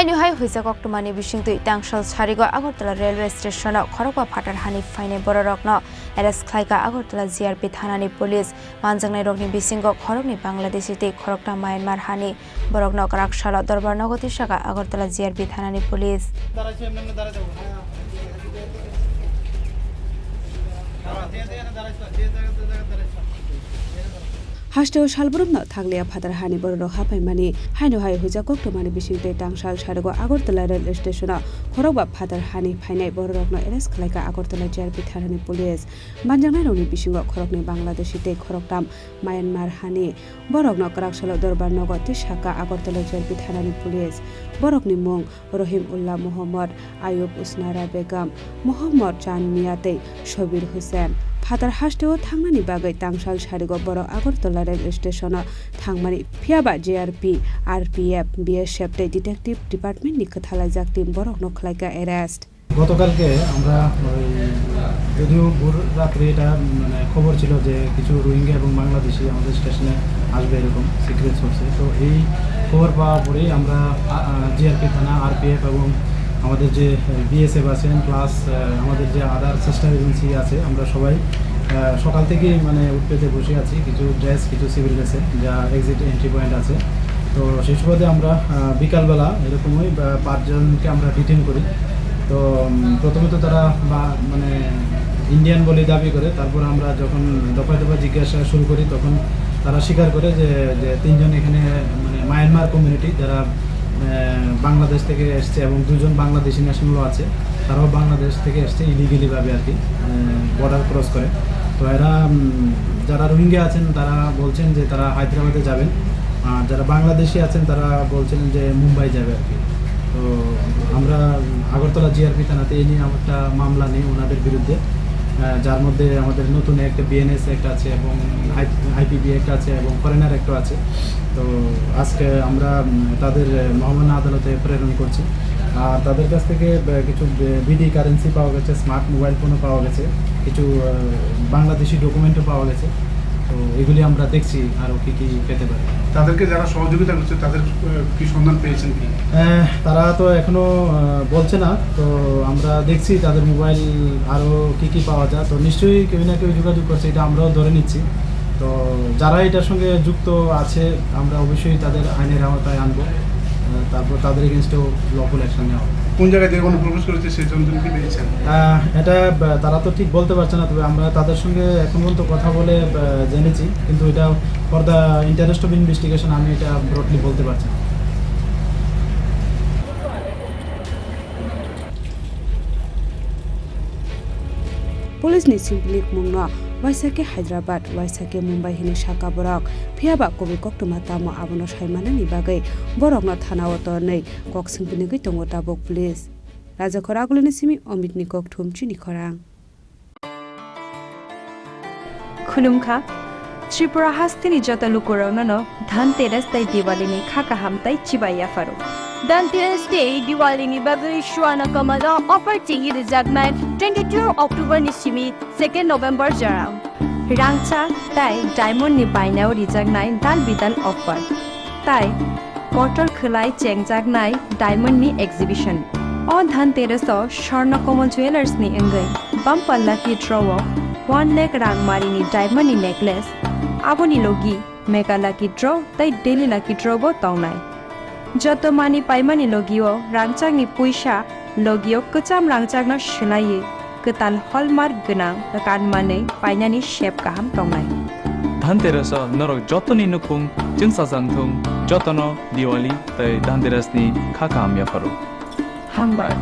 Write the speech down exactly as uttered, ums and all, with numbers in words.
Haino hai huijak koktwmani bisingtwi tangsal sarigo Agartala railway station-o khorokba phatar hani phainai bororokno arrest khlaikha Agartala G R P thanani police. Manjaknairokni bisingo khoroknwi Bangladeshi tei khoroktham Myanmar hani borokno kwrak salo Dorbar nogo tisakha Agartala G R P thanani police. Hasteo salbrumno thanglia phatar hani bororok haphaimani, haino hai huijak koktwmani bisingtwi tangsal sarigo Agartala rail station-o khorokba phatar hani phainai bororokno arrest khlaikha Agartala G R P thanani police. Manjaknairokni bisingo khoroknwi Bangladeshi tei khoroktham Myanmar hani. Borokno kwrak salo Dorbar nogo tisakha Agartala G R P thanani police. Borokni mung Rohim Ullah Mohammad, Ayub Usnara Begum, Mohammad Chan Mia tei Sobir Hussain. Phatar hasteo thangnani bagwi tangsal sarigo borok Agartala rail station-o thangmani, phiyaba G R P, R P F, B S F tei detective department-ni kwthalaijak team borokno khlaikha arrest. গতকালকে আমরা ওই, যদিও ভোর রাত্রে এটা মানে খবর ছিল যে কিছু রোহিঙ্গা এবং বাংলাদেশি আমাদের স্টেশনে আসবে, এরকম সিক্রেট সোর্সে। তো এই খবর পাওয়ার পরেই আমরা, আ, আ, জি আর পি থানা, আর পি এফ এবং আমাদের যে, এ, বি এস এফ আছেন, প্লাস, আ, আমাদের যে আদার সিস্টার এজেন্সি আছে, আমরা সবাই, আ, সকাল থেকেই মানে উঠপেতে বসে আছি। কিছু ড্রেস, কিছু সিভিল ড্রেসে, যা এক্সিট এন্ট্রি পয়েন্ট আছে। তো সেই সুবাদে আমরা, আহ, বিকালবেলা এরকমই, আহ, পাঁচজনকে আমরা ডিটেইন করি। তো, উম, প্রথমে তো তারা বা-, মানে ইন্ডিয়ান বলে দাবি করে, তারপর আমরা যখন দফায় দফায় জিজ্ঞাসা শুরু করি, তখন তারা স্বীকার করে যে, যে তিনজন এখানে মানে মায়ানমার কমিউনিটি, যারা, আহ, বাংলাদেশ থেকে এসছে এবং দুজন বাংলাদেশি ন্যাশনালও আছে, তারাও বাংলাদেশ থেকে এসছে ইলিগালি ভাবে আর কি, আহ, বর্ডার ক্রস করে। তো এরা, উম, যারা রোহিঙ্গা আছেন, তারা বলছেন যে তারা হায়দ্রাবাদে যাবেন। আর যারা বাংলাদেশি আছেন, তারা বলছিলেন যে মুম্বাই যাবে আর কি। তো আমরা আগরতলা জি আর পি থানাতে এই নিয়ে একটা মামলা নেই ওনাদের বিরুদ্ধে, আহ, যার মধ্যে আমাদের নতুন একটা বি এন এস অ্যাক্ট আছে এবং আই পি বি অ্যাক্ট আছে এবং ফরেনার অ্যাক্টও আছে। তো আজকে আমরা, উম, তাদের, আহ, মহামান্য আদালতে প্রেরণ করছি। আর তাদের কাছ থেকে, আহ, কিছু বি ডি কারেন্সি পাওয়া গেছে, স্মার্ট মোবাইল ফোনও পাওয়া গেছে, কিছু, আহ, বাংলাদেশি ডকুমেন্টও পাওয়া গেছে। তো এগুলি আমরা দেখছি আরও কী কী পেতে পারি। তাদেরকে যারা সহযোগিতা করছে, তাদের, আহ, কি সন্ধান পেয়েছেন কি? আহ, তারা তো এখনো, আহ, বলছে না। তো আমরা দেখছি তাদের মোবাইল আরও কী কী পাওয়া যায়। তো নিশ্চয়ই কেউ না কেউ যোগাযোগ করছে, এটা আমরাও ধরে নিচ্ছি। তো যারা এটার সঙ্গে যুক্ত আছে, আমরা অবশ্যই তাদের আইনের আওতায় আনবো। আহ, তারপর তাদের এগেইনস্টেও লফুল অ্যাকশন নেওয়া হবে। কোন জায়গা থেকে অনুপ্রবেশ করেছে, সেই সন্ধান কি পেয়েছেন? আহ, এটা, আহ, তারা তো ঠিক বলতে পারছে না, তবে আমরা তাদের সঙ্গে এখন পর্যন্ত কথা বলে, আহ, জেনেছি, কিন্তু এটা for the interest of investigation আমি এটা ব্রডলি বলতে পারছি না। Police ni simplikmungno waisa khe Hyderabad, waisa khe Mumbai hwnwi sakha borok. Phiyaba kubui koktwma tamo abono sai manani bagwi borokno thanao tornwi kok swngpinigwi tongo tabuk police. Rajakhor Agulini simi Omitni kokthum chini khorang. Khulumkha, Tripura hasteni joto lukurokno no Dhanteras tei Diwali ni kha kaham tei chibai yapharo. Dhanteras tei Diwali ni bagwi Swarna Kamal o offer chengwi rijaknai twenty-two October ni simi second November jora. Rangchak tei diamond ni bainao rijaknai dal bidal offer. Tai kotor khwlai chengjaknai diamond ni exhibition. O Dhanteras o Swarna Kamal Jewellers ni wngwi bumper lucky draw o one lakh rang mari ni diamond ni necklace, aboni logi mega lucky draw tei daily lucky draw bo tongnai. Joto mani paimani logi o rangchak ni puisa, logi o kwcham rangchak no swlaiwi kwtal hallmark gwnang kan manwi painani sep kaham tongnai. Dhanteras o norok jotoni nukhung chwngsajak thung, jotono Diwali tei Dhanteras ni kha kaham yapharo. Hambai.